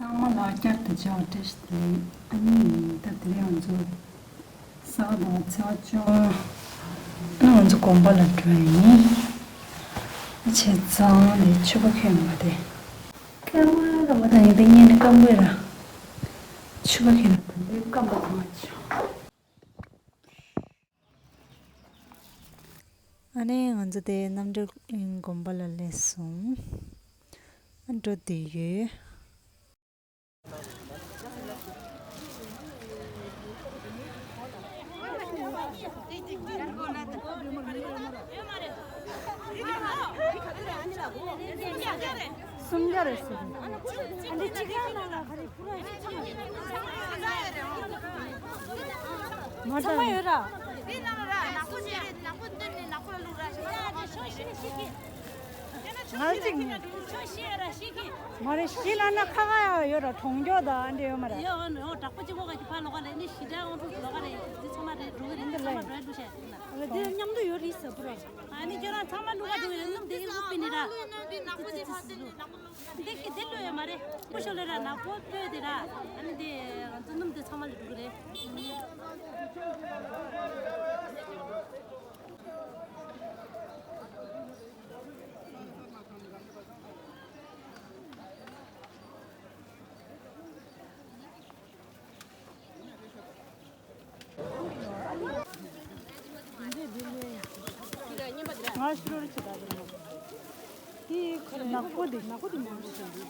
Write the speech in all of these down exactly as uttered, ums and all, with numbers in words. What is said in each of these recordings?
ཚང་མ་ལ་བསྐྱར་དུ་མཇལ་བ་བཀྲ་ཤིས་བདེ་ལེགས། ཨ་ནི་ད་དེ་རིང་ང་ཚོ་གཟའ་དང་ཚེས་པ་བཅོ་ལྔ་ང་ཚོ་དགོན་པ་ལ་འགྲོ་ཡིན། བྱས་ཙང་དེ་མཆོད་པ་ཁྱོན་པ་དེ་སྐར་མ་ར་བ་དང་ཡིན་པའི་ཉིན་ནི་སྐམ་པོའི་ར་མཆོད་པ་ཁྱོན་ལ་དེ་སྐམ་པ་དང་ཆོ། ཨ་ནི་ང་ཚོ་དེ་རྣམ་གྲོལ་གླིང་དགོན་པ་ལ་སླེབས་སོང་། ཨ་འགྲོ་བསྡད་ཡོད། སུམ་བརྒྱ་རེད་ཟེར། ཨ་འདི་གཅིག་ཡང་ནང་ལ་ག་རེ་ཕུ་ར་ཡོད་ཚང་མ་ཚང་མ་ཡོད་ར། ང་གཅིག་ནི་མ་རེད། ཤི་ལ་ན་ཁ་ཁ་ཡང་ཡོད་ར། གྲོང་ཆོག་དང་ཨ་འདྲ་ཡོད་མ་རེད། ཡོད་ཨ་ནི་ཨོ་དྲག་པོ་གཅིག་པོ་ག་གི་ཕ་ལོག་ག་རེད། ནི་ཞི་དྲག་ཨོ་འཕྲོ་ལོག་ག་རེད། འདི་ཚང་མ་རེད་འགྲོ་གི་རེད། འདི་ཚང་མ་འགྲོ་ཡ་འདུག་ཤ་ཡིན་ན། འདི་མཉམ་དུ་ཡོད་རེད་ཟེར་བུ་ར། ཨ་ནི་ཁྱོད་རང་ཚང་མ་ལུག་ག་འདུག་ཡོད་སྣུམ་དེ་ཡིན་ལུག་པི་ནི་ར། འདི་གི་འདི་ལོས་ཡོད་མ་རེད། སྐུ་ཞོ་ལས་ར་ནག་པོ་སྤོས་དེ་ར། ཨ་ནི་དེ་ང་ཚོ་སྣུམ་དེ་ཚང་མ་ལས་འགྲོ་གི་རེད། ང་ཤི་རོ་རི་ཆེ་ད་དེ་ནག་པོ་དེ་ནག་པོ་དེ་མང་ཤོས་དེ།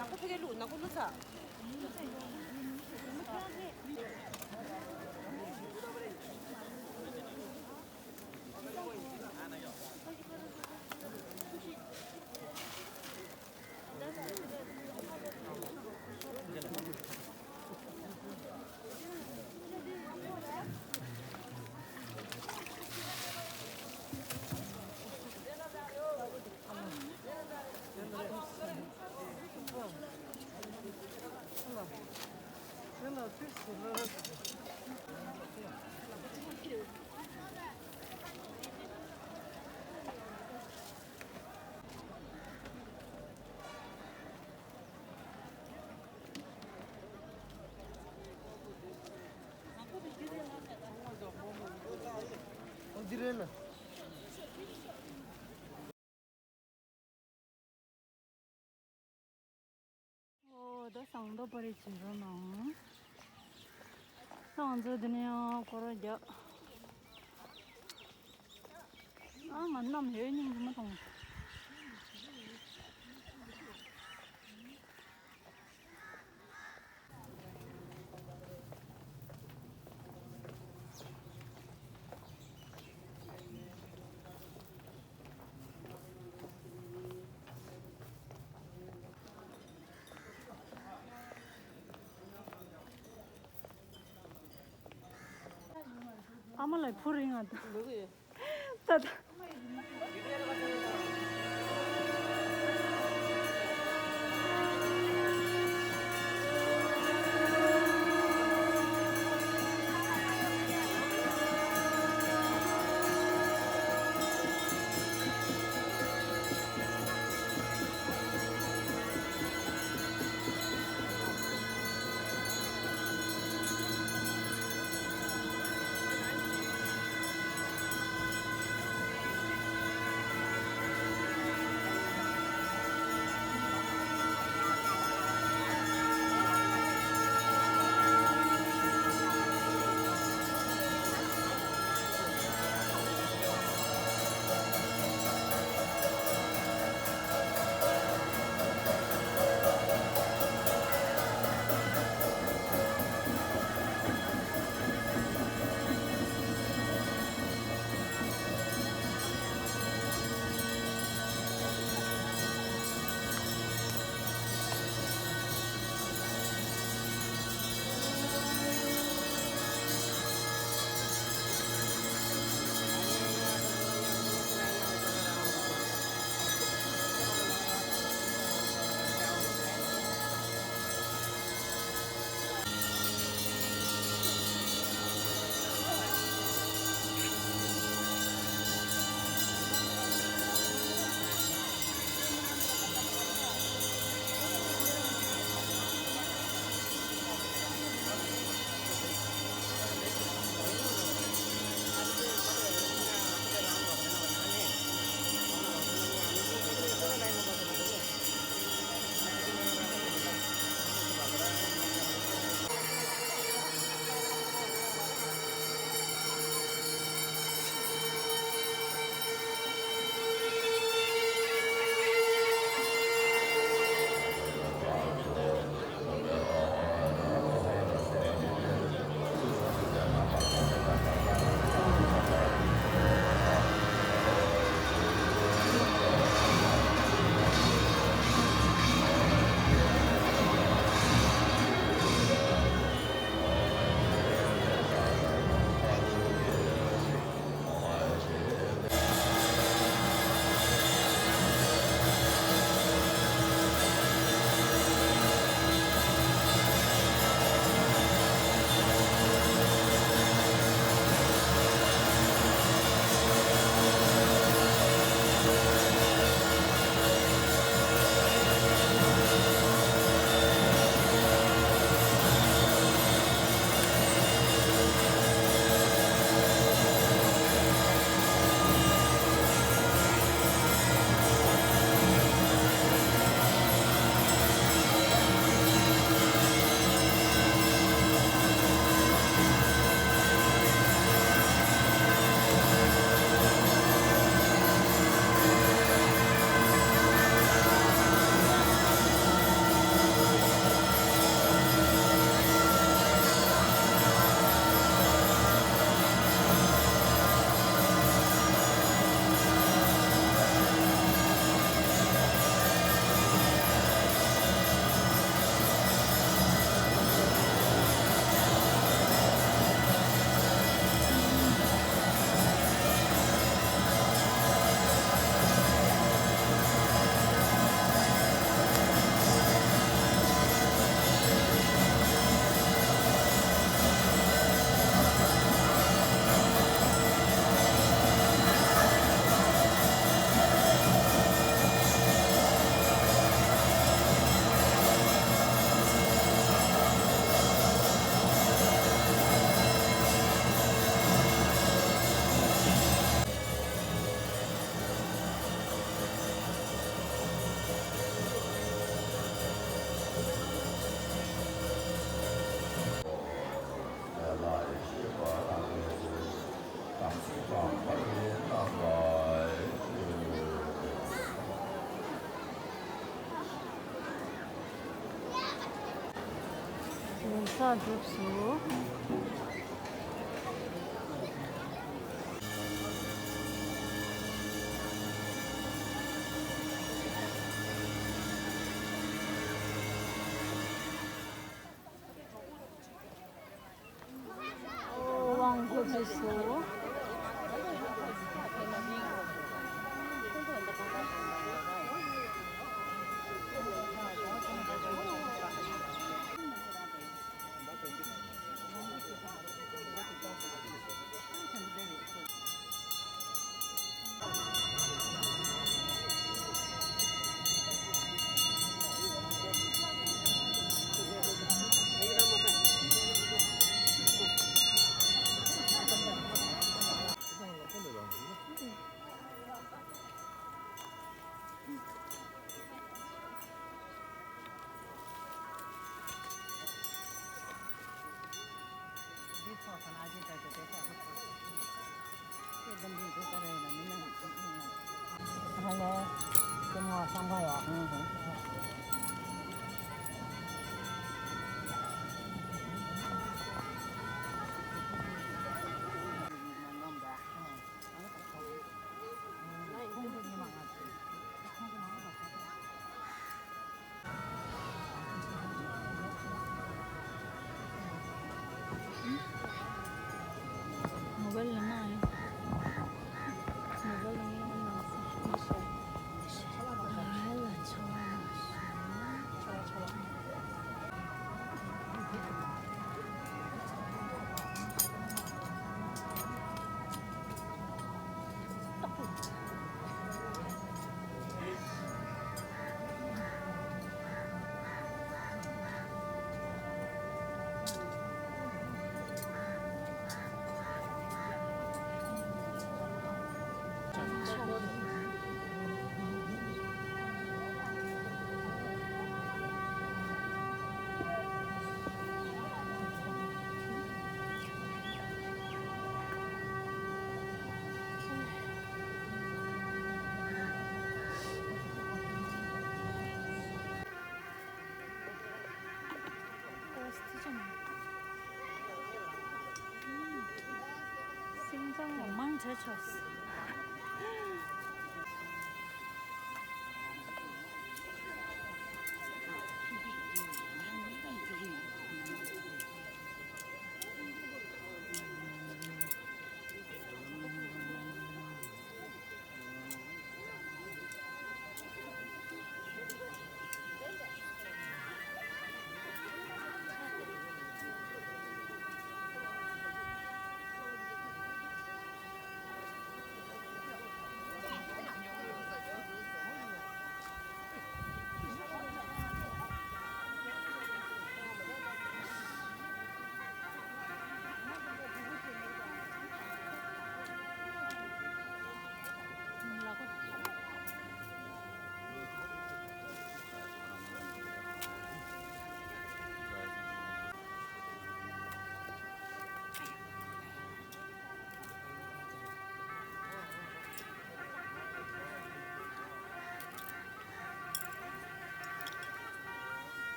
ནག་པོ་ཕ་གིར་བླུགས། ནག་པོ་བླུགས་ཚར། ཨོ་ད་ཟངས་མདོག་པ་རེ་བྱེད་རོགས་གནང་། ང་ཚོ་འདི་ནས་ཡང་སྐོར་ར་རྒྱག་ཨ་མ་གནམ་ཡོད་སྙིང་རྗེ་མ་གཏོང་། ཨ་མ་ལ་ཕུ་རིང་ང་ད། ད་ད། ཉིན་གྲངས་གྲུབ་སོང་། དབང་སྒོ་ཕྱེས་སོང་། སེམས་ཅན་མང་དྲགས་ཆགས།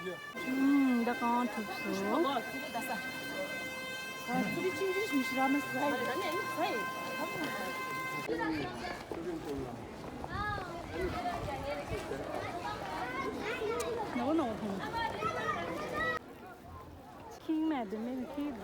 ཨུམ། ད་གང་ཐུབ་སོང་། ཁྱིམ་མེད་དུ་མིན་ཁྱིམ།